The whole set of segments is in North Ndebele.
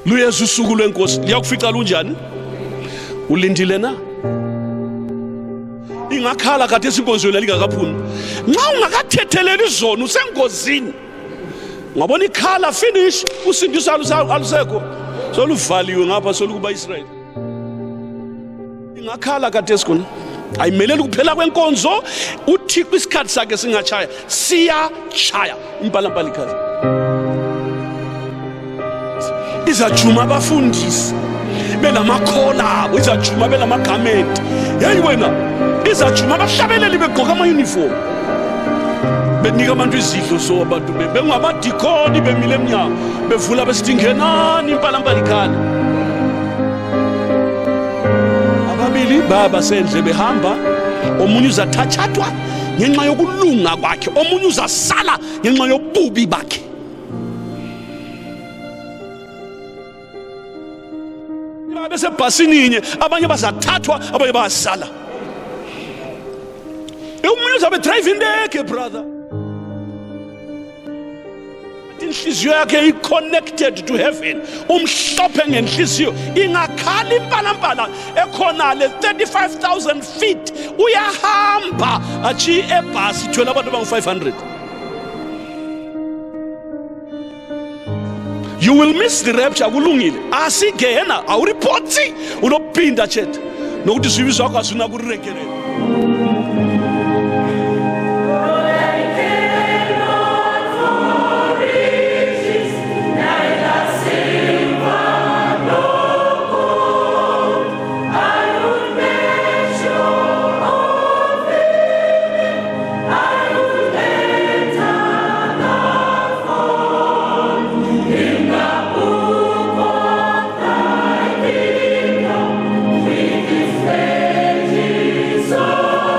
Luyeza usuku lwenkosi liyakufica lunjani? Ulindile na? Ingakhala kade esinkonzweni lingakaphumi. Nxa ungakathetheleli izona usengozini. Ngabona ikhala finish usindisa alusekho. Soluvaliwe ngapha solukuba Israel. Ingakhala kade esikhona. Ayimeleli kuphela kwenkonzo, uThixo isikhathi sakhe singachaya siyachaya impalampala ikhazi. Izajuma abafundisi benamakhola abo, izajuma benamagamenti. Hey wena, izajuma abahlabeleli begqoka ama-uniform benika abantu izidlo so abantu bengamadikoni bemile emnyango bevula besithi ngenani impalampala ikhala. Ababili baba sendle behamba, omunye uzathathathwa ngenxa yokulunga kwakhe, omunye uzasala ngenxa yobubi bakhe. Bese bhasini inye abanye bazathathwa abanye bayasala. Umunye uzabe driving ndeke brother. Inhliziyo yakhe i-connected to heaven, umhlophe ngenhliziyo, ingakhala impalampala ekhona le 35,000 feet uyahamba achi ebhasi ithwele abantu abangu-500. You will miss the rapture. Kulungile asigena awuripoti unopinda chet nokuthi sibizo wakho asuna kurekelela. So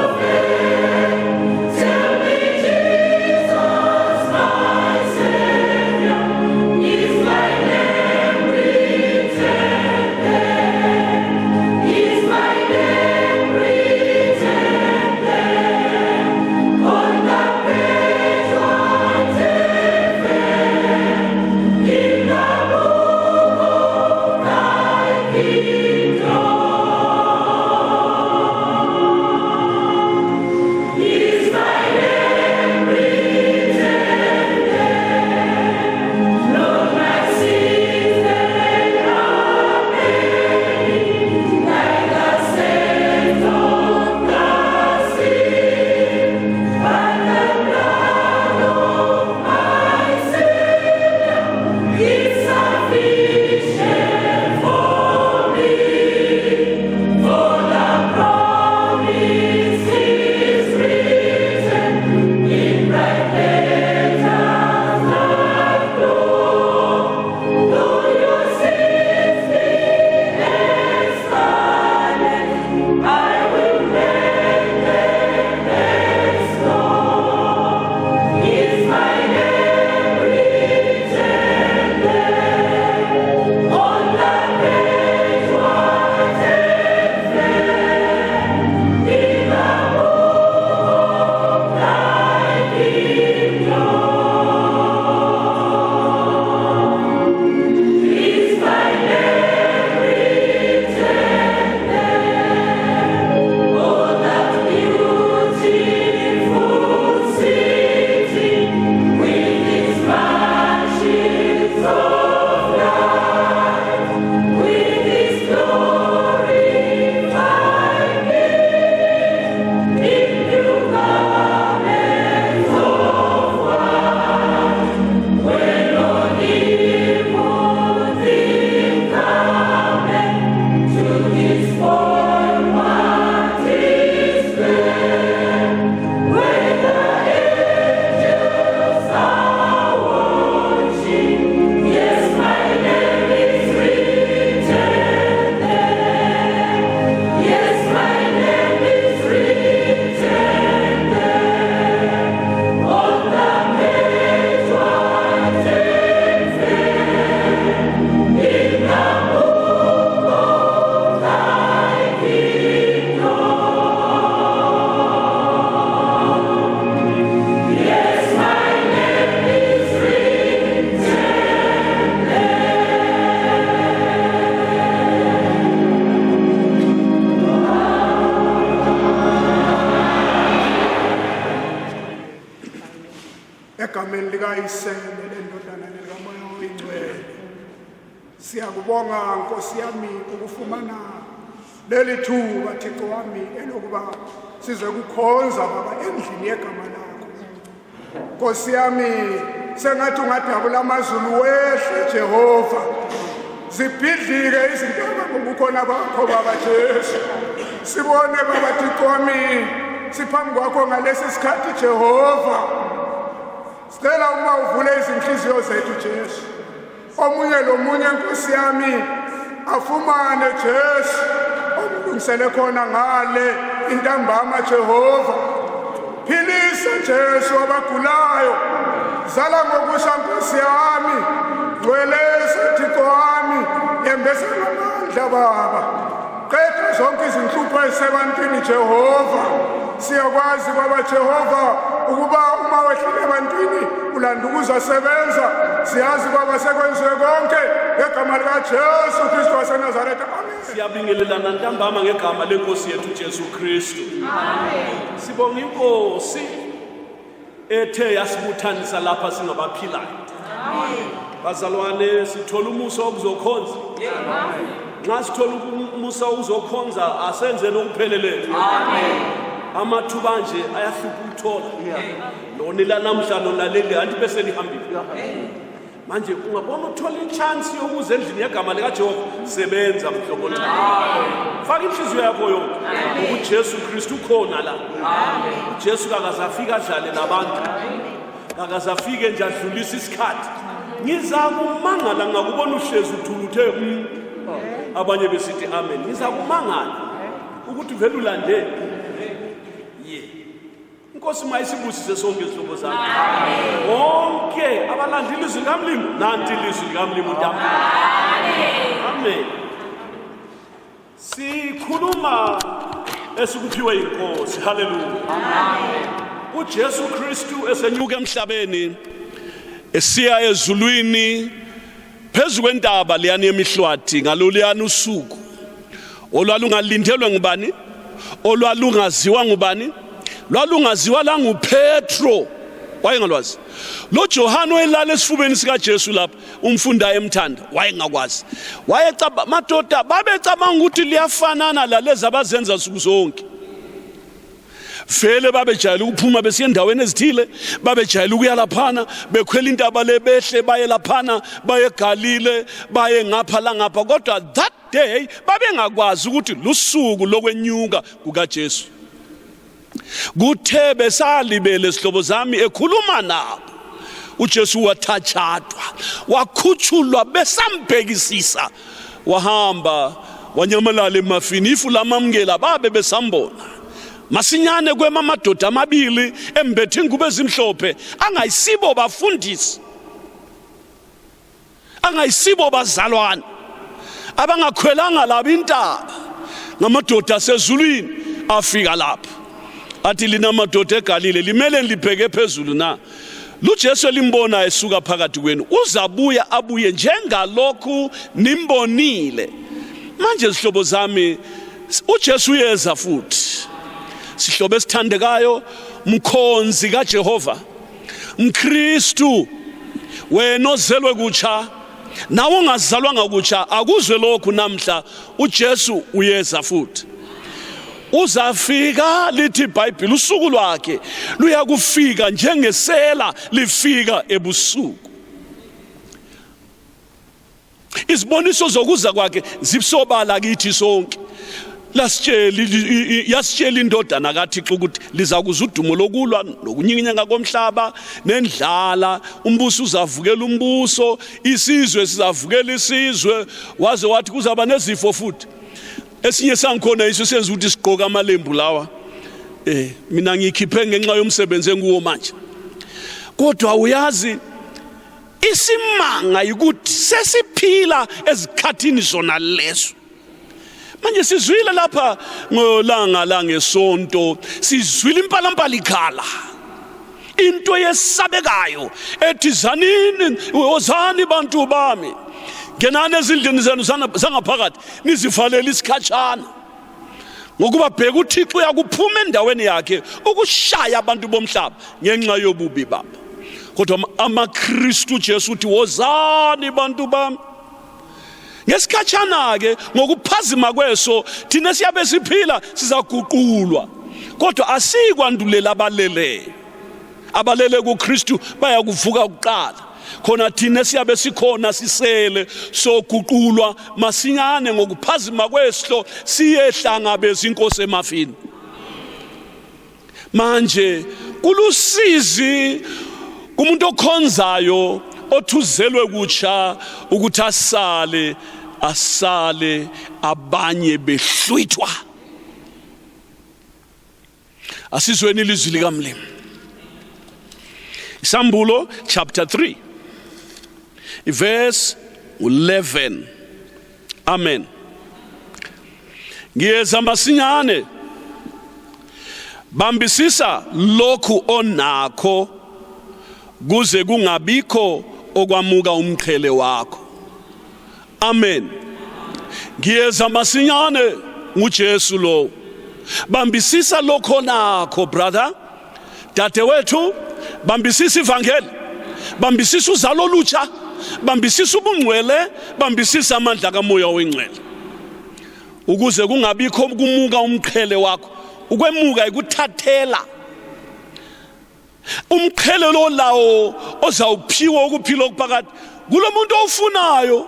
egameni likayisele lendodana likamoya oyingcwele. Siyakubonga Nkosi yami ukufumana leli thuba Thixo wami elokuba size kukhonza Baba endlini yegama lakho. Nkosi yami sengathi ungadabula amazulu wehle Jehova. Zibhidlike izinto ngokukhona bakho Baba Jesu. Sibone Baba Thixo wami siphambi kwakho ngalesi sikhathi Jehova. Sicela uma uvule izinhliziyo zethu Jesu. Omunye lomunye Nkosi yami afumane Jesu omlungisele khona ngale intambama Jehova. Philisa Jesu abagulayo. Zala ngokusha Nkosi yami. Ngcweleza Thixo wami. Yembesa ngamandla Baba. Qeda zonke izinhlupho ezisebantwini Jehova. Siyakwazi Baba Jehova ukuba uma wehlile ebantwini ulanda ukuzasebenza. Siyazi Baba sekwenziwe konke ngegama lika Jesu Kristu waseNazaretha. Amen. Siyabingelelana ntambama ngegama lenkosi yethu Jesu Kristu. Amen. Sibonga inkosi ethe yasibuthanisa lapha singabaphilayo. Amen. Bazalwane sithola umusa wokuzokhonza. Amen. Nxa sithola umusa wokuzokhonza asenzeni okupheleleyo. Amen. Amathuba nje ayahlupha ukuthola. Lona la namhla nolaleli anti bese nihambile. Manje ungabona uthola ichance yokuza endlini yegama lika Jehova sebenza mhlobo wami. Faka inhliziyo yakho yonke ukuthi Jesu Kristu ukhona la. Amen. uJesu akazafika adlale nabantu. Akazafike nje adlulisa isikhathi. Ngizakumangala ngakubona uhlezi uthuluthe abanye besithi amen. Ngizakumangala ukuthi vele ulandele. Inkosi mayisibusise sonke izihlobo zami. Amen. Wonke abalandeli ilizwi likaMlimo nanti ilizwi likaMlimo ntamba. Amen. Sikhuluma esikuphiwe inkosi. Hallelujah. Amen. uJesu Kristu esenyuka emhlabeni esiya ezulwini phezu kwentaba leyani yemihlwathi ngaloliyana usuku olwalungalindelwe ngubani olwalungaziwa ngubani lwalungaziwa la nguPetro wayengalwazi lo Johane oyelala esifubeni sika Jesu lapha umfunda emthanda wayengakwazi wayecaba madoda babecabanga ukuthi liyafanana lalezi abazenza suku zonke vele babejayela ukuphuma besiya endaweni ezithile babejayela ukuya laphana bekhwela intaba lebehle baye laphana baye eGalile baye ngapha la ngapha kodwa that day babengakwazi ukuthi lusuku lokwenyuka kukaJesu kuthe besalibele sihlobo zami ekhuluma nabo uJesu wathatshadwa wakhutshulwa besambhekisisa wahamba wanyamalala emafini ifu lamamngela babe besambona masinyane kwemamadoda amabili embethe ingubo ezimhlophe angayisibo bafundisi angayisibo bazalwane abangakhwelanga laba intaba ngamadoda asezulwini afika lapha athi lina madoda eGalile limele libheke phezulu na luJesu limbona esuka phakathi kwenu uzabuya abuye njengalokhu nimbonile manje sihlobo zami uJesu uyeza futhi sihlobo esithandekayo mkhonzi kaJehova mKristu wena ozelwe kutsha nawe ongazalwanga kutsha akuzwe lokhu namhla uJesu uyeza futhi uzafika lithi iBhayibheli usuku lwakhe luya kufika njengesela lifika ebusuku isiboniso zokuza kwakhe zibsobala kithi sonke yasitshela indodana kaThixo ukuthi liza kuza udumo lokulwa nokunyikinyeka komhlaba nendlala umbuso uzavukela umbuso isizwe sizavukela isizwe waze wathi kuzaba nezifo futhi esinye sangikhona iso senza ukuthi sigqoka amalembu lawa mina ngikhiphe ngenxa yomsebenzi enguwo manje kodwa uyazi isimanga ukuthi sesiphila ezikhathini zona lezo manje sizwile lapha ngolanga la ngesonto sizwile impalampala ikhala into yesabekayo ethi zanini wozani bantu bami ngenani ezindlini zenu zangaphakathi nizivalele isikhatshana ngokuba bheka uThixo uyakuphuma endaweni yakhe ukushaya abantu bomhlaba ngenxa yobubi babo kodwa amaKristu Jesu uthi wozani bantu bami. Ngesikhatshana ke ngokuphazima kweso thina siyabe siphila sizaguqulwa, kodwa asikwandulela abalele kuKristu bayakuvuka kuqala. Khona thina siyabe sikhona sisele soguqulwa masinyane ngokuphazima kwesihlo siyehlangabeza inkosi emafini. Manje kulusizi kumuntu okhonzayo othuzelwe kutsha ukuthi asale abanye behlwithwa. Asizweni ilizwi likaMlimi. Isambulo chapter 3 verse 11. Amen. Ngiyeza masinyane, bambisisa lokhu onakho kuze kungabikho okwamuka umqhele wakho. Amen. Ngiyeza masinyane nguJesu lo. Bambisisa lokho onakho brother, dadewethu, bambisisa ivangeli, bambisisa uzalo olutsha, bambisisa ubungcwele, bambisisa amandla kaMoya oyingcwele, ukuze kungabikho kumuka umqhele wakho. Ukwemuka ikuthathela umqhele lo lawo ozawuphiwa ukuphila okuphakathi kulo muntu ofunayo,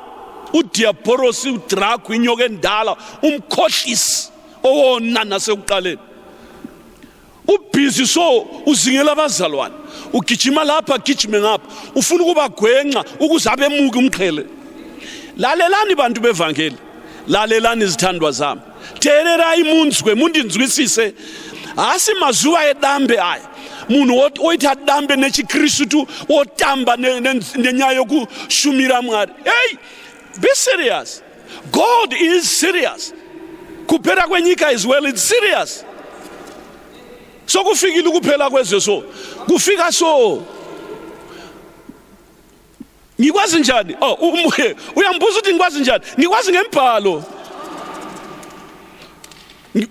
udiaborosi, udrag, inyoka endala, umkhohlisi owona nasekuqaleni. Ubhizi so uzingela abazalwane, ugijima lapha gijime ngapha, ufuna ukuba gwenxa ukuze abemuke umqhele. Lalelani bantu bevangeli, lalelani izithandwa zami, thelela imunzwe muntu inzwisise. Asimazuwa edambe aya munhu oita dambe nechiKristu otamba nenyaya yokushumira Mwari. Hey, be serious. God is serious. Kuphela kwenyika as well, it's serious. So kufikile ukuphela kwezwe, so kufika so ngikwazi njani? Uyambuza ukuthi ngikwazi njani? Ngikwazi ngembhalo.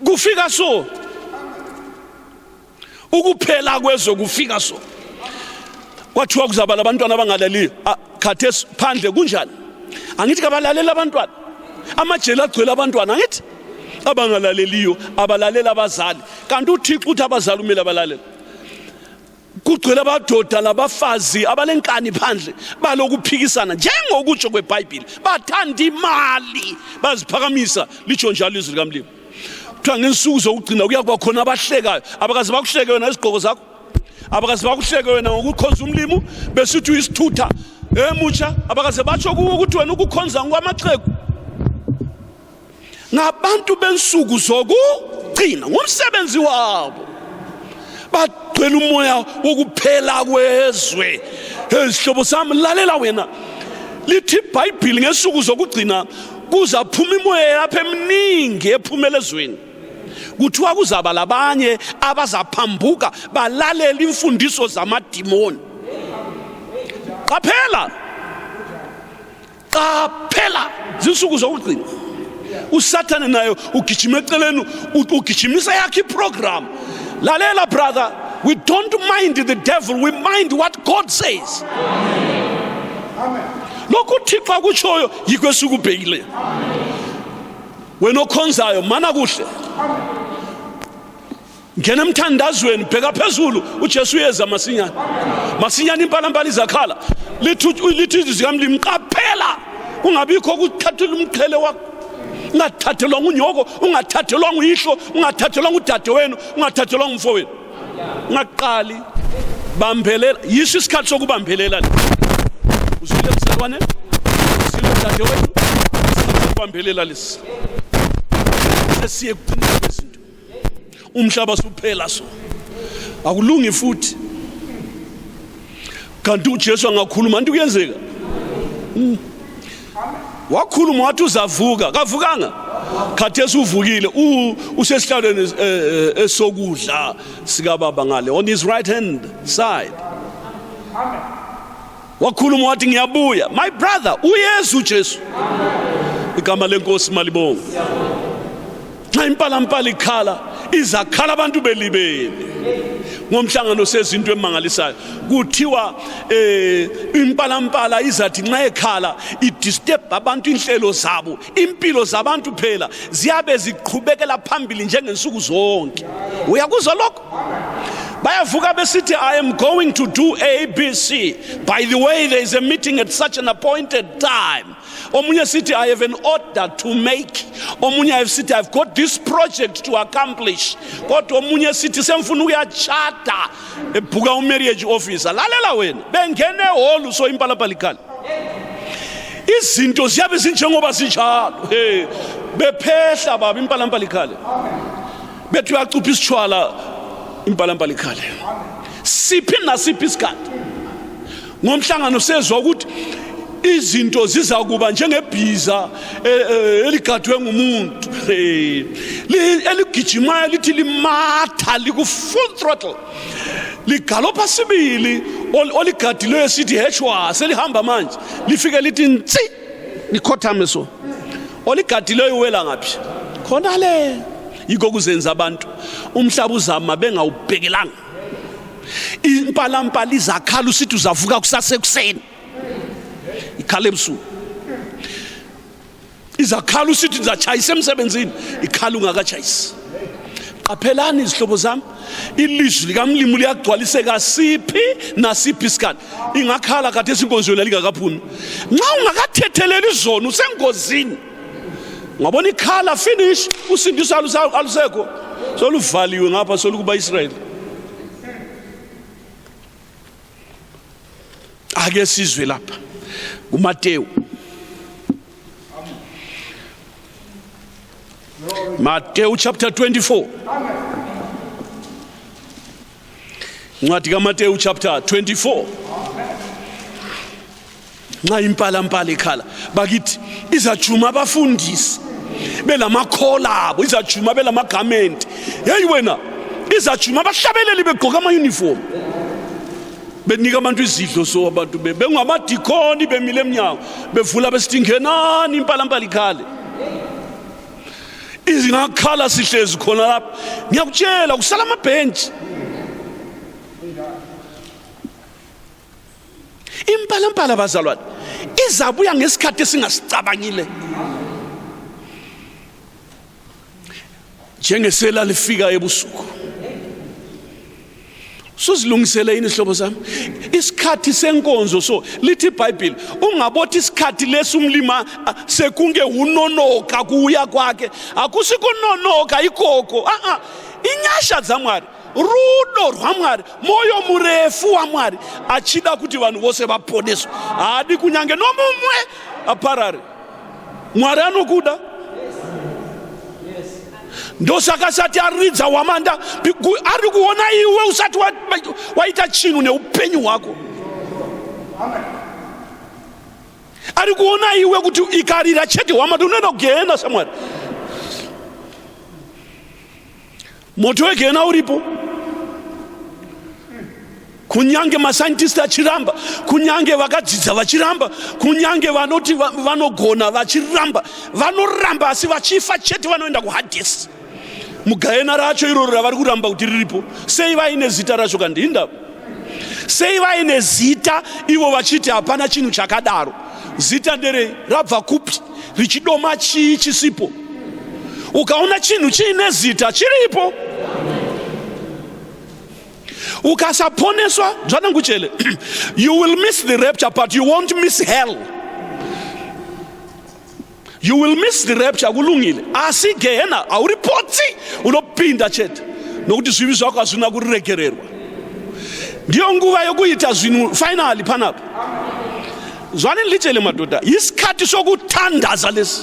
Kufika so ukuphela kwezwe, kufika so kwathiwa kuzaba labantwana abangalaliyo. Khathesi phandle kunjani? Angithi kabalalela abantwana, amajele agcwele abantwana, angithi abangalaleliyo, abalalela abazali. Kanti uThixo uthi abazali kumele abalalela. Kugcwele abadoda labafazi abalenkani phandle balokuphikisana njengokutsho kweBhayibheli, bathanda imali, baziphakamisa. Litsho njalo izwi likaMlimi. Kuthiwa ngensuku zokugcina kuyakuba khona abahlekayo, abakaze bakuhleke wena izigqoko zakho, abakaze bakuhleke wena ngokukhonza umlimo besithi uyisithutha emutsha, abakaze batsho ukuthi wena ukukhonza ngwamaxhegu. Ngabantu bensuku zokugcina, ngumsebenzi wabo, bagcwele umoya wokuphela kwezwe. Sihlobo sami, lalela wena, lithi iBhayibheli ngesuku zokugcina kuzaphuma imoya yapha eminingi ephumela ezweni. Kuthiwa kuzaba labanye abazaphambuka balalela imfundiso zamadimoni. Qaphela zinsuku zokugcina. uSathane nayo ugijima eceleni, ugijimisa yakhe iprogram. Lalela brother, we don't mind the devil, we mind what God says. Amen. Lokhu Thixo akutshoyo yikho esukubhekile. Wena okhonzayo mana kuhle. Ngena emthandazweni, bheka phezulu, uJesu uyeza masinyane. Masinyane impalambala izakhala. Lithi zikaMlimi, qaphela ungabikho ukuthathela umqhele wakho. Ungathathelwa ngunyoko, ungathathelwa nguyihlo, ungathathelwa ngudade wenu, ungathathelwa ngumfowenu. Ungaqali bambelela, yiso isikhathi sokubambelela. Uzwile msalwane? Uzwile dade wenu? Bambelela lesi. Sesiye kuqina kwezinto. Umhlaba suphela so. Akulungi futhi. Kanti uJesu angakhuluma nto kuyenzeka. Wakhuluma wathi uzavuka, kavukanga. Khathesi uvukile, usesihlalweni esokudla sika baba ngale, on his right hand side. Amen. Wakhuluma wathi ngiyabuya. My brother, uYesu Jesu. Igama lenkosi malibonga. Xa impala ikhala, izakhala abantu belibele. ngomhlangano sezinto emangalisayo kuthiwa impalampala izathi nxa ekhala idisturb abantu inhlelo zabo, impilo zabantu phela ziyabe ziqhubekela phambili njengensuku zonke. Uyakuzwa lokho? Bayavuka besithi I am going to do A, B, C. By the way, there is a meeting at such an appointed time. Omunye sithi I have an order to make. Omunye sithi I've got this project to accomplish. Kodwa omunye sithi semfuna uyachata ebhuka umarriage officer. Lalela wena, bengene hall so impalapalikala. Izinto ziyabe zinjengoba zinjalo. Bephehla baba impalampalikale. Bethu yacupha isitshwala impalampalikale. Siphi nasiphi isikhathi. Ngomhlangano sezwa ukuthi izinto ziza kuba njengebhiza eligadwe ngumuntu eligijimayo lithi limatha liku full throttle ligalopha sibili oligadileyo sithi heshwa selihamba manje lifike lithi ntsi likhothame so oligadileyo wela ngaphi khona le yiko kuzenza abantu umhlaba uzama bengawubhekelanga impalampala izakhala usithi uzavuka kusasekuseni ikhala ebusuku izakhala usithi nizatshayisa emsebenzini ikhala ungakatshayisi. Qaphelani izihlobo zami, ilizwi likamlimi liyagcwaliseka siphi nasiphi isikhathi. Ingakhala kade esinkonzweni lalingakaphumi nxa ungakathetheleli izono usengozini. Ngabona ikhala finish usindiso alusekho soluvaliwe ngapha solukuba Israyeli. Ake sizwe lapha uMateyu Matthew chapter 24. Ncwadi kaMateyu chapter 24. Nxa impalampala ikhala bakithi izajuma abafundisi belamakhola abo, izajuma belamagamenti. Hey wena, izajuma abahlabeleli begqoka ama-uniform benika abantu izidlo so abantu bengamadikoni bemile eminyango bevula besithi ngenani impalampala ikhale. Izingakhala sihlezi khona lapha ngiyakutshela kusala amabhentshi. Impalampala bazalwane izabuya ngesikhathi esingasicabangile njengesela lifika ebusuku. Suzilungisele yini ihlobo zami isikhathi senkonzo so lithi iBhayibheli ungabothi isikhathi lesumlima sekunge unonoka kuya kwakhe akusikunonoka ikoko inyasha zamwari rudo rwamwari moyo murefu wamwari achida kuti vanhu vose vaponeswe hadi kunyange nomumwe aparare mwari anokuda ndosaka sati aridza wamanda ari kuona iwe usati waita chinhu neupenyu hwako. Ari kuona iwe kuti ikarira chete wamanda unoenda kugehena samwari. Moto wegehena uripo kunyange mascientist achiramba, kunyange vakadzidza vachiramba, kunyange vanoti vanogona vachiramba, vanoramba asi vachifa chete vanoenda kuHadesi. Mugahena racho iroro ravari kuramba kuti riripo sei vaine zita racho kandinda sei vaine zita ivo vachiti hapana chinhu chakadaro zita ndere rabva kupi richidoma chii chisipo ukaona chinhu chiine zita chiripo ukasaponeswa zvananguchele you will miss the rapture but you won't miss hell. You will miss the rapture kulungile asi gehena awuripotsi unopinda chete nokuti zvivi zvako hazvina kuregererwa. Ndiyo nguva yokuita zvinhu finally panapa. Zvani ndilichele madhodha isikhathi sokuthandaza lesi.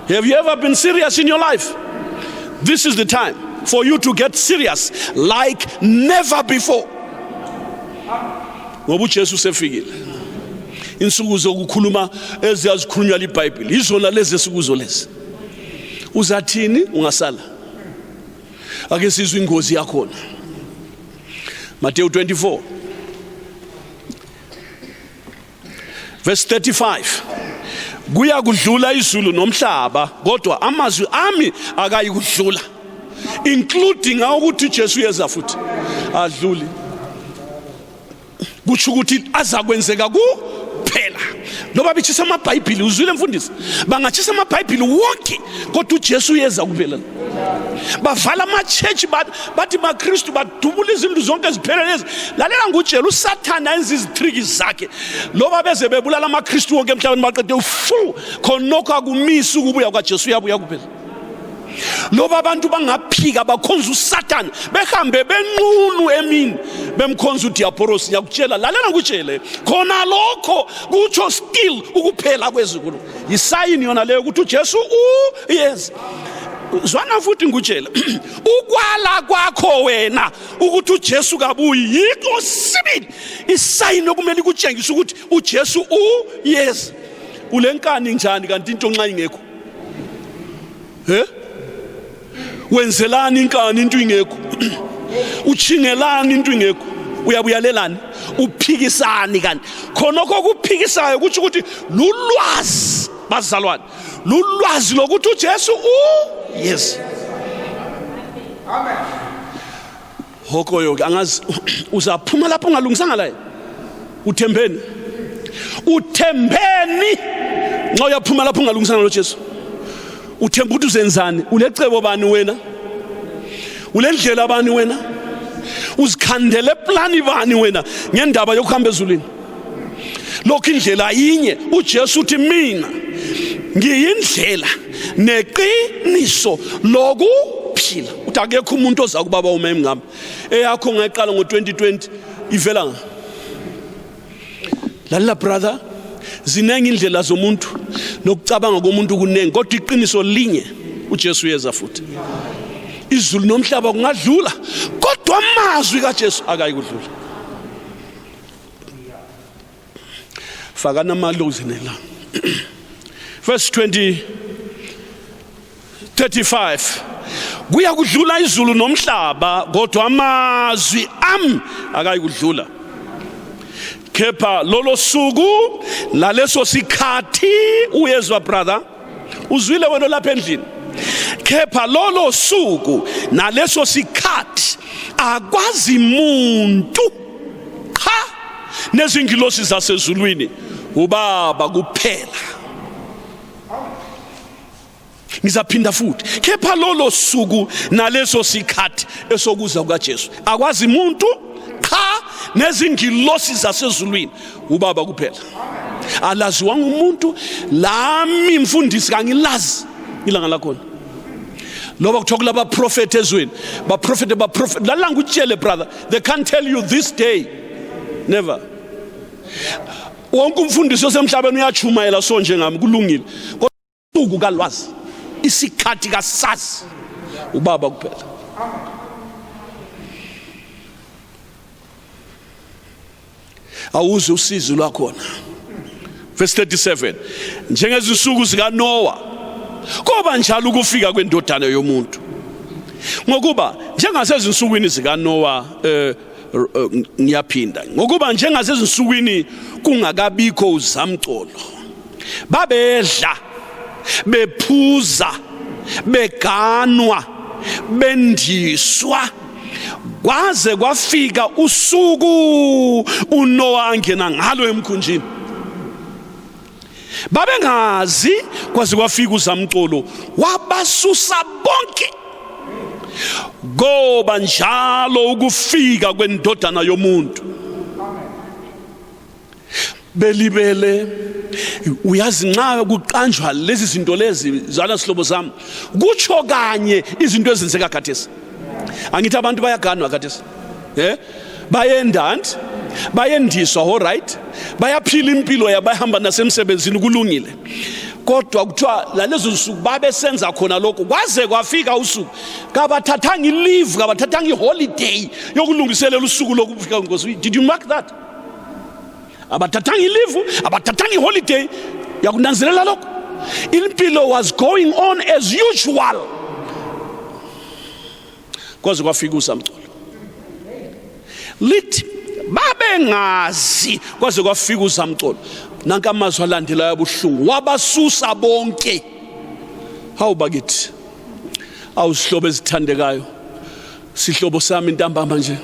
Have you ever been serious in your life? This is the time for you to get serious like never before. Ngoba uJesu sefikile. Insuku zokukhuluma eziyazikhulunywa liBhayibheli izona lezi esikuzo lezi. Uzathini ungasala. Ake sizwe ingozi yakhona. Matthew 24 verse 35. Kuya kudlula izulu nomhlaba kodwa amazwi ami akayikudlula. including ukuthi Jesu yeza futhi adluli kutsho ukuthi azakwenzeka kuphela ngoba bichisa amabhayibhili uzwile mfundisi bangachisa amabhayibhili wonke kodwa uJesu yeza kuphela bavala ama-church bathi maKristu badubula izinto zonke eziphelelezi lalela ngutshela uSathane enza izithriki zakhe loba beze bebulala amaKristu wonke emhlabeni baqede ufu khonokho akumisi ukubuya kwaJesu yabuya kuphela loba abantu bangaphika bakhonza uSathane behambe benqunu emini bemkhonza uDiabolos yakutshela lalela ngutshele khona lokho kutsho still ukuphela kwezikolo yisayini yona leyo ukuthi uJesu yes zwana futhi ngutshela ukwala kwakho wena ukuthi uJesu kabuyi yikho sibili isayini okumele ukutshengisa ukuthi uJesu yes ulenkani njani kanti into nxa ingekho wenzelani inkani into ingekho uchingelani into ingekho uyabuyalelani uphikisani kanti khonokho kuphikisayo kuthi ukuthi lulwazi bazalwane lulwazi lokuthi uJesu yes amen hokoyo angazi uzaphuma lapho ungalungisanga la uthembeni nxa uyaphuma lapho ungalungisanga noJesu uthemba ukuthi uzenzani ulecebo bani wena ulendlela bani wena uzikhandele plani bani wena ngendaba yokuhamba ezulwini lokho indlela yinye uJesu uthi mina ngiyindlela neqiniso lokuphila uthi akekho umuntu oza kubaba uma emngami eyakho ngayiqala ngo2020 ivela nga lalla brother zinengi indlela zomuntu nokucabanga komuntu kunengi kodwa iqiniso linye uJesu yeza futhi izulu nomhlaba kungadlula kodwa amazwi kaJesu akayikudlula fakana amalozi nela verse 35 kuya kudlula izulu nomhlaba kodwa amazwi ami akayikudlula kepha lolo suku laleso sikhathi uyezwa brother uzwile wena lapha endlini kepha lolo suku naleso sikhathi akwazi umuntu cha nezingilosi zasezulwini ubaba kuphela ngizaphinda futhi kepha lolo suku naleso sikhathi esokuza kukaJesu akwazi umuntu cha nezingilosi zasezulwini ubaba kuphela alaziwa ngumuntu lami mfundisi kangilazi ilanga lakhona loba kuthola laba prophet ezweni ba prophet la ngutshele brother they can't tell you this day never wonke umfundisi osemhlabeni uyachumayela so njengami kulungile kodwa kalwazi isikhathi kasazi ubaba kuphela awuze usizo lwakhona verse 37 njengezisuku zika Noah kuba njalo ukufika kwendodana yomuntu ngokuba njengasezinsukwini zika Noah ngiyaphinda ngokuba njengasezinsukwini kungakabikho uzamcolo babedla bephuza beganwa bendiswa kwaze kwafika usuku uNoah angena ngalo emkhunjini babengazi kwaze kwafika uzamcolo wabasusa bonke ngoba njalo ukufika kwendodana yomuntu belibele uyazi nxa kuqanjwa lezi zinto lezi zana sihlobo zami kutsho kanye izinto ezenzeka khathesi angithi abantu bayaganwa khathesi bayendant bayendiswa all right bayaphila impilo yabahamba nasemsebenzini kulungile kodwa kuthiwa lalezo nsuku babesenza khona lokho kwaze kwafika usuku kabathathanga ileave kabathathanga iholiday yokulungiselela usuku lokufika kwenkosi. Did you mark that? Abathathanga ileave abathathanga iholiday yakunanzelela lokho. Impilo was going on as usual kwaze kwafika usamcolo lithi babengazi kwaze kwafika usamcolo nanka amazwi alandela yabuhlungu wabasusa bonke. Hawu bakithi awusihlobo ezithandekayo, sihlobo sami ntambama nje,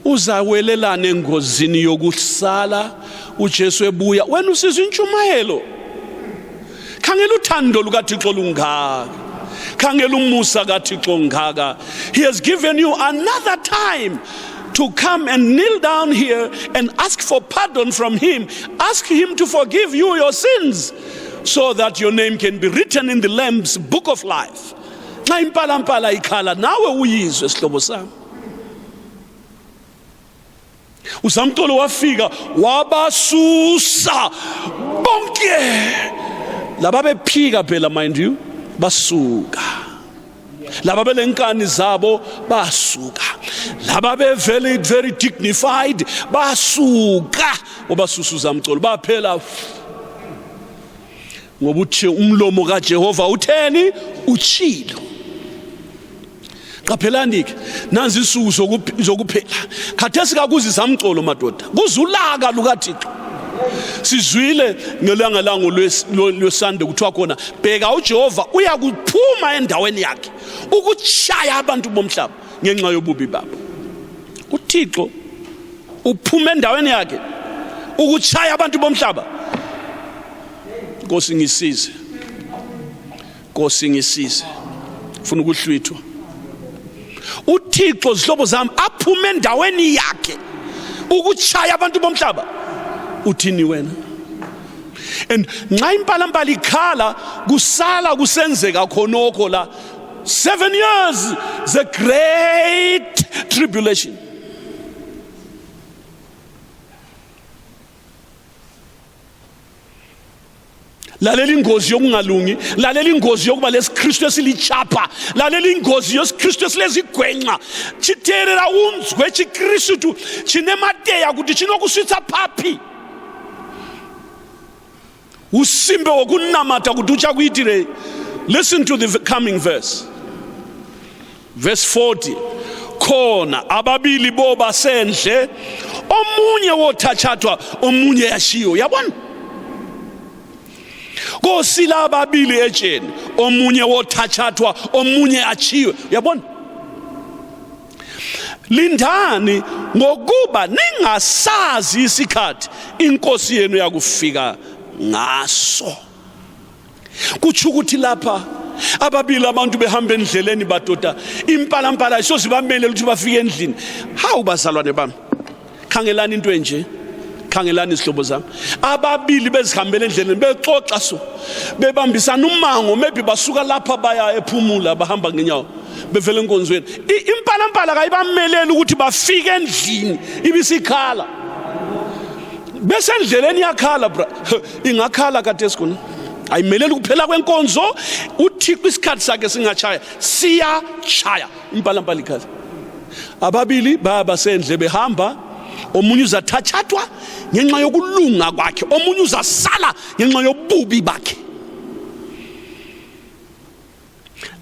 uzawelelana engozini yokusala uJesu ebuya wena usizwa intshumayelo. Khangela uthando lukaThixo lungaka, khangela umusa kaThixo ngaka. He has given you another time to come and kneel down here and ask for pardon from him. Ask him to forgive you your sins so that your name can be written in the Lamb's book of life. Xa impalampala ikhala nawe uyizwe sihlobo sami. uSamtolo wafika wabasusa bonke laba bephika phela, mind you, basuka. Laba belenkani zabo basuka, laba be very dignified basuka, obasusa uSamtolo baphela ngoba uthe umlomo kaJehova utheni, utshilo. Qaphelani ke, nanzi insuku zokuphela khathesi kakuzi Samtolo madoda, kuzulaka lukaThixo. Sizwile ngelanga lango lwesande kuthiwa khona bheka uJehova uyakuphuma endaweni yakhe ukutshaya abantu bomhlaba ngenxa yobubi babo. uThixo uphuma endaweni yakhe ukutshaya abantu bomhlaba. Nkosi ngisize, Nkosi ngisize, ufuna ukuhlwithwa. uThixo zihlobo zami aphuma endaweni yakhe ukutshaya abantu bomhlaba. Uthini wena? And nxa impalampala ikhala kusala kusenzeka khonokho la 7 years, the great tribulation. Lalela ingozi yokungalungi, lalela ingozi yokuba lesiKristu esilichapha, lalela ingozi yesiKristu esilezigwenxa chiterera unzwe chiKristu chinemateya kuti chinokuswitsa phaphi. Usimbe wokunamata kuti uchakuitire. Listen to the coming verse. Verse 40. Khona ababili bo basendle, omunye wothathwa omunye yashiyo. Yabona? Kosila ababili etsheni, omunye wothathwa omunye achiwe. Yabona? Lindani ngokuba ningasazi isikhathi inkosi yenu yakufika ngaso. Kutsho ukuthi lapha ababili abantu behamba endleleni badoda, impalampala isozibamele ukuthi bafike endlini. Hawu bazalwane bami, khangelani into enje, khangelani isihlobo zami. Ababili bezihambela endleleni bexoxa so, bebambisana umango, maybe basuka lapha baya ephumula bahamba ngenyawo bevela enkonzweni. Impalampala kayibameleli ukuthi bafike endlini ibisikhala. Bese endleleni yakhala bra, ingakhala kathesi khona. Ayimeleli kuphela kwenkonzo, uThixo isikhathi sakhe singachaya siyachaya impalampala ikhala. Ababili baba sendle behamba, omunye uzathathwa ngenxa yokulunga kwakhe, omunye uzasala ngenxa yobubi bakhe.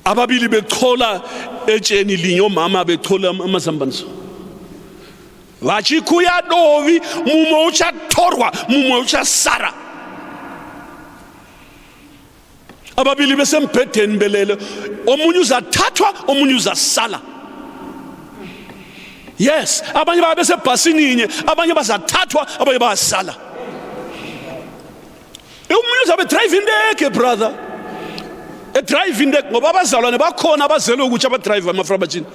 Ababili bechola etsheni linye, omama bechola amazambanzo. Vachikuya dovi mumo uchathorwa mumo uchasara. Ababili besembhedeni belele, omunye uzathathwa omunye uzasala. Yes, abanye babe sebhasini inye, abanye bazathathwa abanye bayasala. Omunye uzabe driving deck brother. A driving deck ngoba abazalwane bakhona abazelwe ukuthi abadriver amafrabachini.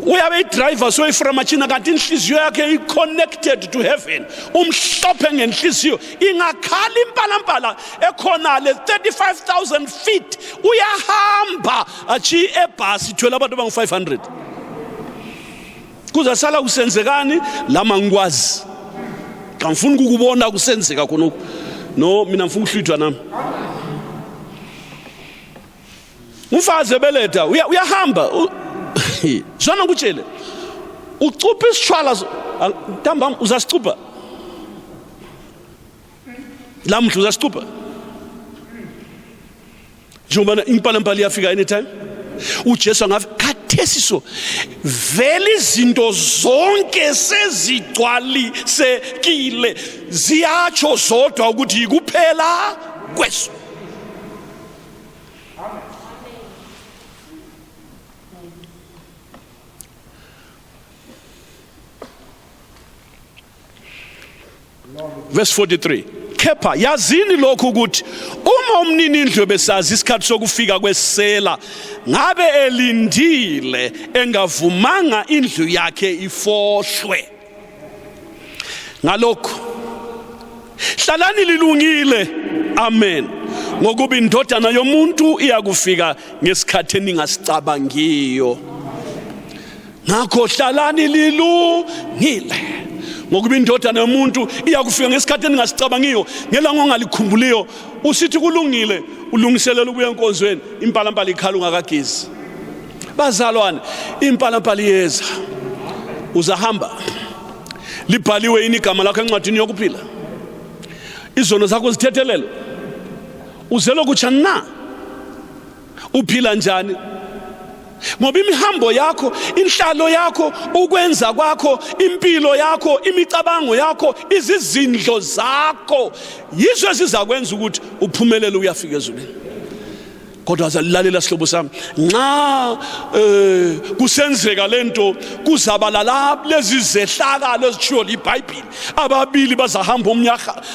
Uyabe idriver so iframachina kanti inhliziyo yakhe i-connected to heaven, umhlophe ngenhliziyo, ingakhala impalampala ekhona le 35,000 feet uyahamba achi ebhasi ithwele abantu abangu-500. Kuzasala kusenzekani lama ngikwazi, ngifuna ukukubona kusenzeka khonokho. No, mina ngifuna ukuhlwithwa nami. Umfazi ebeletha uyahamba zwana ngutshele ucupha isishwala ntambama uzasicupha lamhla uzasicupha njengoba impalampala iyafika anytime. uJesu angafi khathesi so vele izinto zonke sezigcwalisekile, ziyatsho zodwa ukuthi yikuphela kweso. verse 43. Kepha yazini lokhu ukuthi uma umnini indlu besazi isikhathi sokufika kwesela ngabe elindile engavumanga indlu yakhe ifohlwe. Ngalokho hlalani lilungile, amen, ngokuba indodana yomuntu iyakufika ngesikhathi eningasicabangiyo. Ngakho hlalani lilungile, ngokuba indodana yomuntu iyakufika ngesikhathi engasicabangiyo. Ngelanga ongalikhumbulio usithi kulungile, ulungiselela ukuya enkonzweni, impalampala ikhala ungakagezi. Bazalwane, impalampala iyeza, uzahamba. Libhaliwe yini igama lakho encwadini yokuphila? Izono zakho zithethelele. Uzelo kutsha na? Uphila njani? Ngoba imihambo yakho, inhlalo yakho, ukwenza kwakho, impilo yakho, imicabango yakho, izizindlo zakho yizo ezizakwenza ukuthi uphumelele uyafika ezulwini. Kodwa azalalela sihlobo sami, nxa kusenzeka lento kuzabalala lezi zehlakalo ezitshiwo liBhayibheli, ababili bazahamba omunye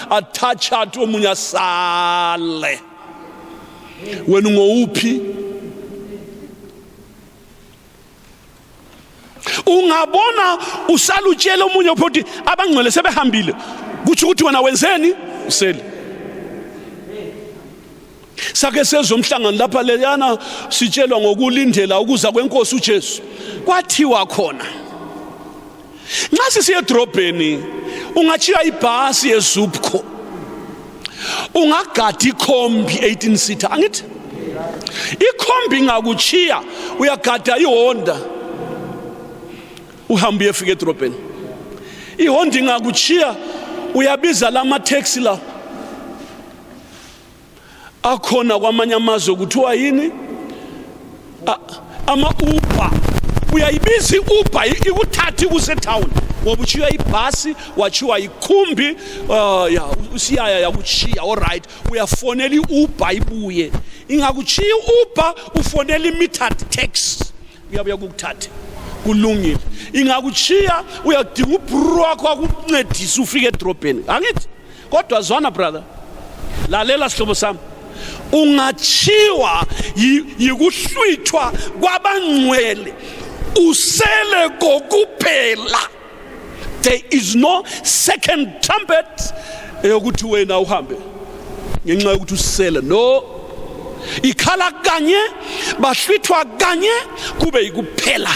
athathe omunye asale. Wena ngowuphi? Ungabona usalutshela omunye ukuthi abangcwele sebehambile, kuthi ukuthi wena wenzeni? Usele. Sake sezomhlangano lapha leyana sitshelwa ngokulindela ukuza kwenkosi uJesu. Kwathiwa khona nxa sisiye edrobheni ungachiya ibhasi yeZupco, ungagada ikhombi 18 seater, angithi ikhombi ngakuchiya uyagada iHonda uhambe uyefika edrobheni. iHonda ingakuchiya uyabiza lama taxi la akhona kwamanye amazwe kuthiwa yini, ama Uber. Uyayibiza iUber ikuthatha kuse town, ngoba uchiya ibhasi wachiwa ikhumbi usiyaya yakuchiya. All right, uyafonela iUber ibuye. Ingakuchiya iUber ufonela imetered taxi uyabuya ukuthatha, kulungile. Ingakuchiya uyadinga ubhuru wakho akuncedisa ufike edrobheni, angithi? Kodwa zwana brother, lalela sihlobo sami, ungachiwa yikuhlwithwa kwabangcwele usele kokuphela. There is no second trumpet yokuthi wena uhambe ngenxa yokuthi usele. No, ikhala kanye, bahlwithwa kanye, kube yikuphela.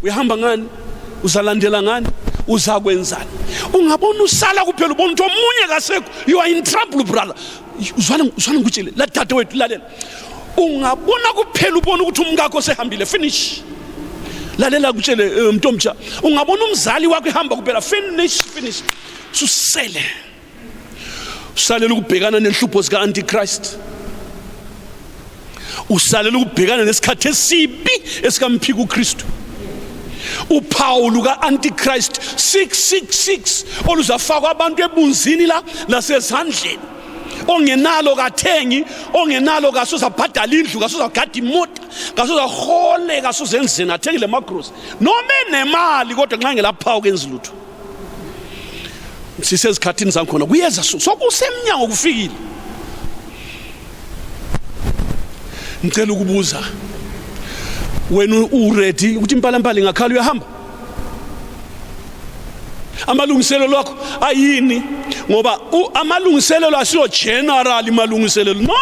Uyahamba ngani? Uzalandela ngani? Uzakwenzani? Ungabona usala kuphela ubona ukuthi omunye kasekho, you are in trouble brother. Uzwana ngikutshele, la dade wethu lalela. Ungabona kuphela ubona ukuthi umngakho sehambile, finish. Lalela ngikutshele mntomtsha, ungabona umzali wakho ehamba kuphela, finish. Susele. Usalela ukubhekana nenhlupho zika Antichrist. Usalela ukubhekana nesikhathi esibi esikamphika uKristu. Uphawu ka Antichrist 666 oluzafakwa abantu ebunzini la nasezandleni. Ongenalo kathengi, ongenalo kasozabhadala indlu, kasozagada imota, kasozahole, kasozenzeni athengile macros. Noma enemali kodwa nxa ngelaphawu kenza lutho. Sisezikhathini zankhona kuyeza sokusemnyango kufikile. Ngicela ukubuza, wena uready ukuthi impalampala ingakhala uyahamba? Amalungiselelo akho ayini? Ngoba amalungiselelo asiyo general malungiselelo. No.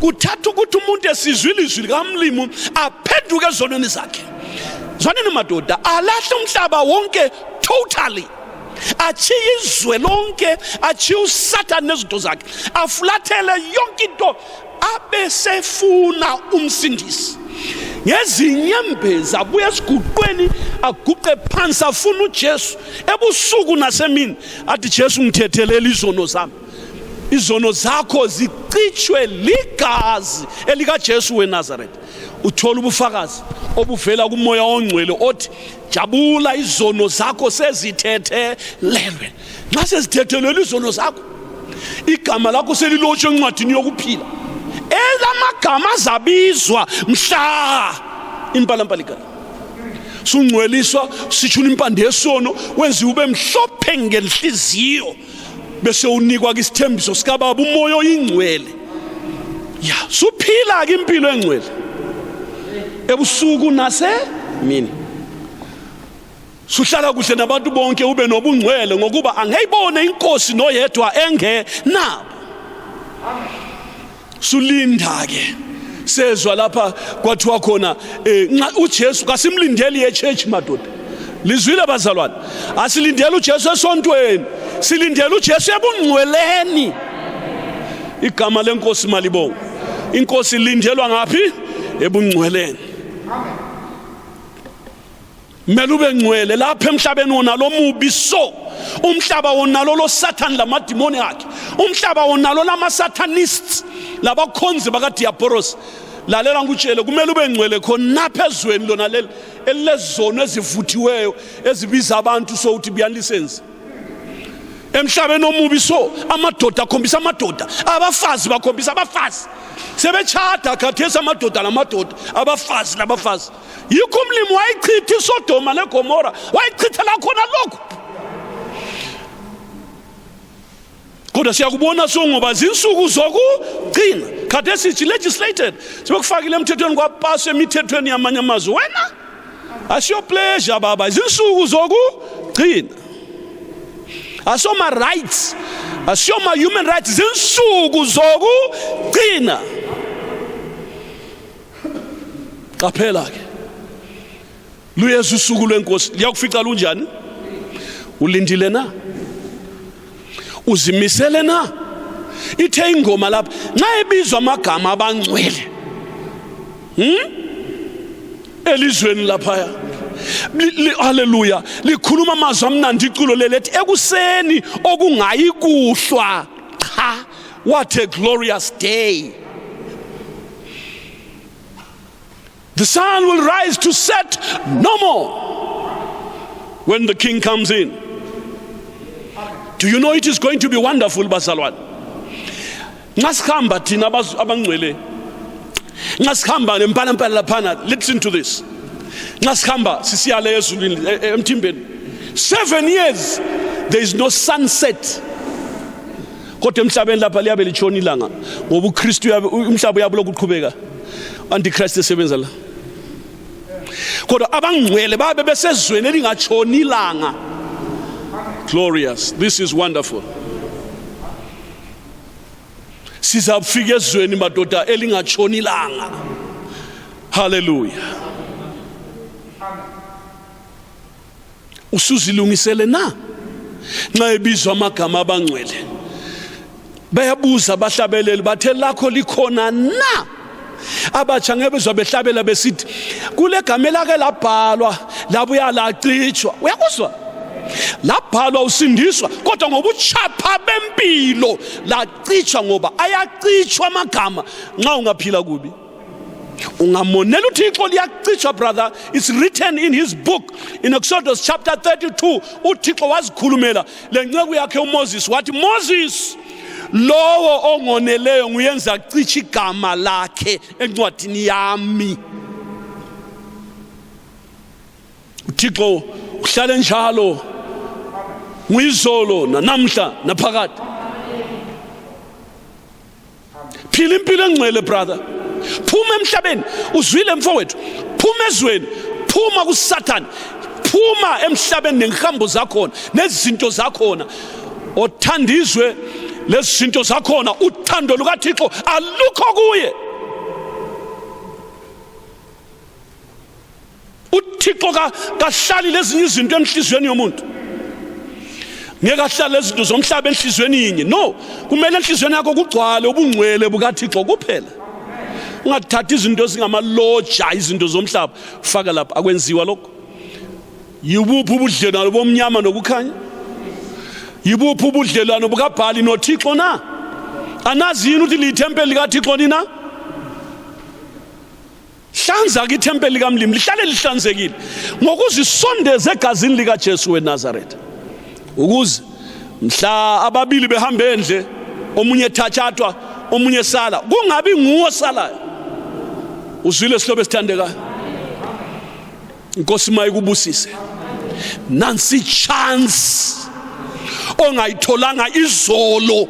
Kuthatha ukuthi umuntu esizwe ilizwi likaMlimu aphenduke ezonweni zakhe. Zwaneni madoda, alahle umhlaba wonke totally. Achiye izwe lonke, achiye uSathane nezinto zakhe, afulathele yonke into abesefuna umsindisi. Ngezinyembezi abuya esiguqweni aguqe phansi afuna uJesu ebusuku nasemini athi Jesu ngithethelele izono zami. Izono zakho zicitshwe ligazi elika Jesu weNazaretha. Uthola ubufakazi obuvela kumoya ongcwele othi jabula, izono zakho sezithethelelwe. Nxa sezithethelelwe izono zakho, igama lakho selilotshwe encwadini yokuphila. Elamagama azabizwa mhla impalampala ikhala. sungcweliswa sitshuna impande yesono wenziwe ube mhlophe ngenhliziyo bese unikwa ke isithembiso sika baba umoya oyingcwele ya suphila ke impilo engcwele ebusuku nase mini suhlala kuhle nabantu bonke ube nobungcwele ngokuba angeyibone inkosi noyedwa engenabo sulinda ke sezwa lapha kwathiwa khona uJesu kasimlindeli eChurch madoda lizwile bazalwane asilindele uJesu esontweni silindele uJesu ebungcweleni igama lenkosi malibonga inkosi lindelwa ngapi ebungcweleni mele ube ngcwele lapha emhlabeni wonalo mubi so umhlaba wonalo lo Satan lamadimoni akhe umhlaba wonalo lama Satanists labakhonzi bakadiabolos lalela ngutshele kumele ube ngcwele khona phezweni lona leli elilezono ezivuthiweyo ezibiza abantu so uthi beyond license emhlabeni omubi so amadoda akhombisa amadoda abafazi bakhombisa abafazi sebechata khathesa amadoda lamadoda abafazi labafazi yikho umlimi wayichitha iSodoma leGomora wayichithela khona lokho kodwa siyakubona so ngoba zinsuku zokugcina khathesi sithi legislated sebekufakile emthethweni kwapaswa emithethweni yamanye amazwe wena asiyo pleasure baba zinsuku zokugcina asoma rights asoma human rights zinsuku zokugcina qaphela ke luyesu usuku lwenkosi liyakufica lunjani ulindile na uzimisele na ithe ingoma lapha nxa ebizwa amagama abangcwele elizweni lapha haleluya likhuluma amazwi amnandi iculo lelethi ekuseni okungayi kuhlwa cha what a glorious day the sun will rise to set no more when the king comes in. Do you know it is going to be wonderful bazalwane ngasikhamba thina abangcwele ngasikhamba nempala laphana listen to this ngasikhamba sisiyale ezulwini emthimbeni 7 years there is no sunset kodwa emhlabeni lapha liyabe litshona ilanga ngoba uKristu umhlaba uyabo lokuqhubeka antichrist esebenza la kodwa abangcwele babe besezweni elingatshoni ilanga glorious this is wonderful sizafika ezweni madoda elingatshoni ilanga hallelujah usuzilungisele na nxa ebizwa amagama abangcwele bayabuza abahlabeleli bathe lakho likhona na abatsha ngebezwa behlabela besithi kule gama lake labhalwa labuya lacitshwa uyakuzwa labhalwa usindiswa kodwa ngoba uchapha bempilo lacitshwa ngoba ayacitshwa amagama nxa ungaphila kubi ungamonela uThixo liyacitshwa brother it's written in his book in Exodus chapter 32 uThixo wazikhulumela lenceku yakhe uMoses wathi Moses lowo ongoneleyo nguyenza acitsha igama lakhe encwadini yami uThixo uhlala njalo nguyizolo namhla naphakade phila impilo engcwele brother phuma emhlabeni uzwile mfowethu phuma ezweni phuma kuSathane phuma emhlabeni nengihambo zakhona nezinto zakhona othandizwe lezinto zakhona uthando lukaThixo alukho kuye uThixo kahlali lezi izinto enhlizweni yomuntu ngeke ahlale lezi zinto zomhlaba enhlizweni inye no kumele enhlizweni yakho kugcwale ubungcwele bukaThixo kuphela ungathathi izinto ezingamaloja izinto zomhlaba ufaka lapha akwenziwa lokho yibuphi ubudlelwano bomnyama nokukhanya yibuphi ubudlelwano bukaBhali noThixo na anazi yini ukuthi lithempeli likaThixo nina hlanza ke ithempeli likaMlimi lihlale lihlanzekile ngokuzisondeza egazini likaJesu weNazaretha ukuze mhla ababili behambe endle omunye ethathwa omunye sala kungabi nguwo salayo uzwile sihlobo esithandekayo Inkosi mayikubusise. Nansi chance ongayitholanga izolo,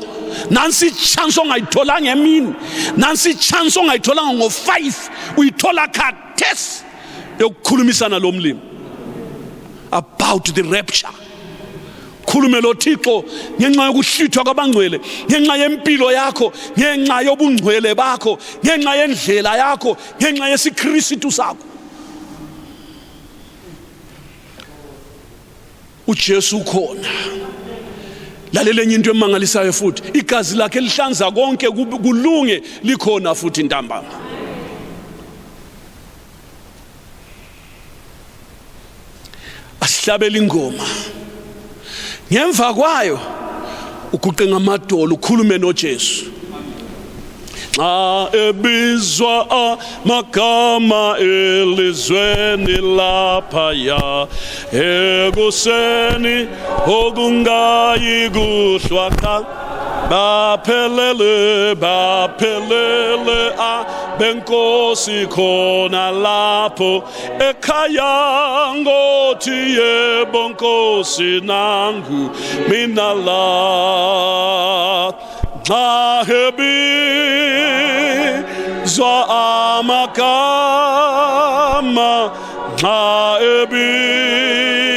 nansi chance ongayitholanga emini, nansi chance ongayitholanga ngo5 uyithola khathesi yokukhulumisana lo mlimi about the rapture. Khulume lo Thixo ngenxa yokuhlithwa kwabangcwele, ngenxa yempilo yakho, ngenxa yobungcwele bakho, ngenxa yendlela yakho, ngenxa yesiKristu sakho. uJesu khona. Laleleni into emangalisayo futhi, igazi lakhe lihlanza konke kulunge, likhona futhi ntambama. Asihlabele ingoma. Ngemva kwayo uguqe ngamadolo ukhulume noJesu. Xa ebizwa amagama elizweni laphaya, ekuseni okungayi kuhlwa qha, baphelele benkosi khona lapho ekhaya, ngothi yebo Nkosi nangu mina la. Xa ebizwa amagama, xa ebizwa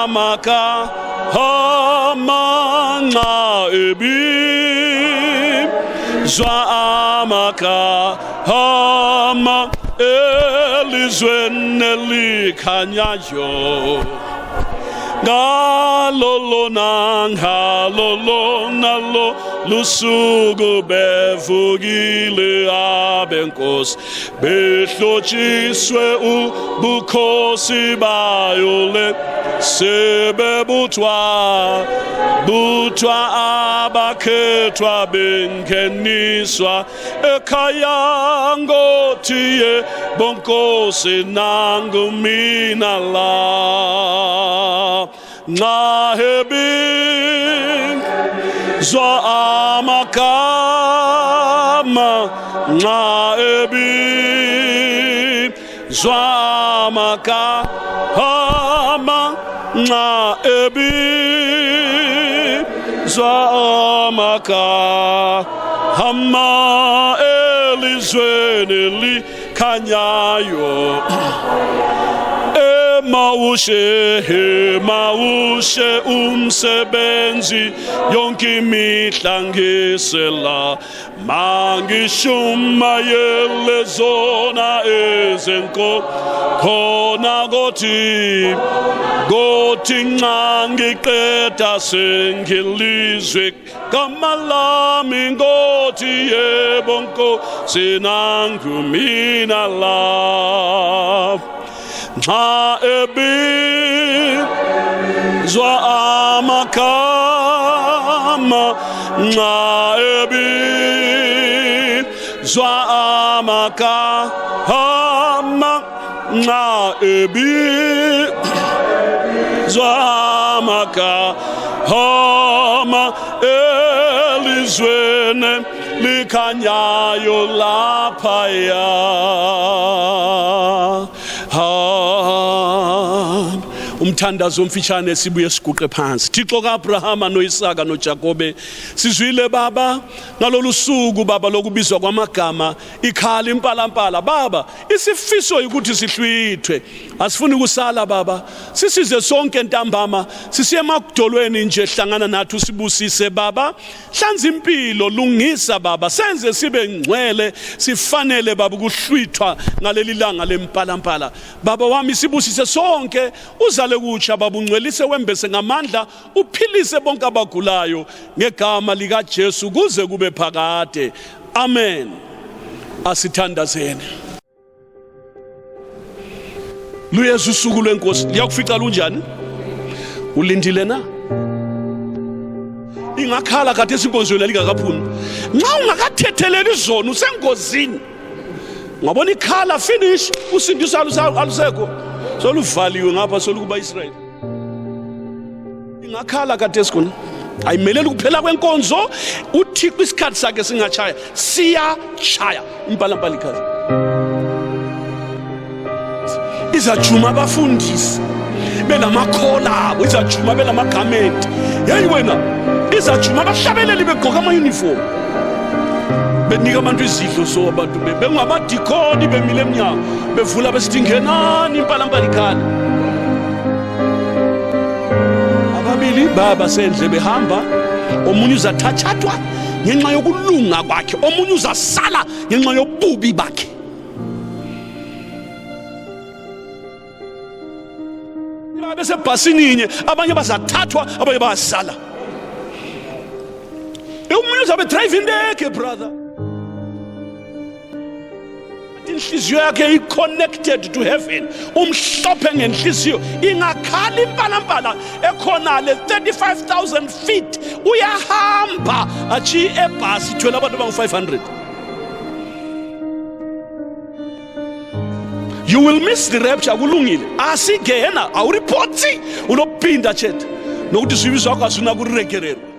amagama, xa ebizwa amagama, elizweni elikhanyayo, ngalolo nalo lusuku bevukile abenkosi, behlotshiswe ubukhosi bayo le, sebebuthwa abakhethwa bengeniswa ekhaya, ngothi yebo Nkosi nangu mina la. Nxa ebizwa amagama, nxa ebizwa amagama, nxa ebizwa amagama, elizweni elikhanyayo, Mawushe umsebenzi yonke imihla ngisela, mangishumayele zona ezenko khona, gothi nxa ngiqeda sengilizwe igama lami, ngothi yebo Nkosi nangu mina la. Nxa ebizwa amagama, nxa ebizwa amagama, nxa ebizwa amagama, elizweni likhanyayo laphaya. Umthandazo omfitshane sibuye siguqe phansi. Thixo kaAbrahama noIsaka noJakobe, sizwile Baba ngalolu suku Baba lokubizwa kwamagama, ikhala impalampala Baba, isifiso ukuthi sihlwithwe. Asifuni kusala Baba, sisize sonke ntambama, sisiye emakudolweni nje, hlangana nathi usibusise Baba, hlanza impilo, lungisa Baba, senze sibe ngcwele, sifanele Baba ukuhlwithwa ngaleli langa lempalampala. Baba wami sibusise sonke, uzale kutsha Baba, ungcwelise wembese ngamandla, uphilise bonke abagulayo ngegama likaJesu kuze kube phakade. Amen. Asithandazene. Luyesu usuku lwenkosi liyakufica lunjani? Ulindile na? Ingakhala kade esinkonzweni lingakaphumi. Nxa ungakathetheleli izono usengozini. Ngabona ikhala finish, usindiso alusekho. Soluvaliwe ngapha solukuba Israel. Ingakhala kade esikoni. Ayimeleli kuphela kwenkonzo, uThixo isikhathi sakhe singachaya, siyachaya impalampala ikhala. izajuma abafundisi benamakhola abo, izajuma benamagamenti. Yeyi wena, izajuma abahlabeleli begqoka ama-uniform benika abantu izidlo so abantu bengabadikoni bemile emnyango bevula besithi ngenani impalampala ikhala. Ababili baba sendle behamba, omunye uzathathathwa ngenxa yokulunga kwakhe, omunye uzasala ngenxa yobubi bakhe. Bese bhasini inye, abanye bazathathwa, abanye bayasala. Omunye uzabe driving ndeke brother. Inhliziyo yakhe i-connected to heaven, umhlophe ngenhliziyo, ingakhala impalampala ekhona le 35,000 feet, uyahamba achi ebhasi ithwele abantu abangu-500. You will miss the rapture. Akulungile asigena awuripoti unophinda chetha nokuthi sibizwa kwasuna kuregererwa.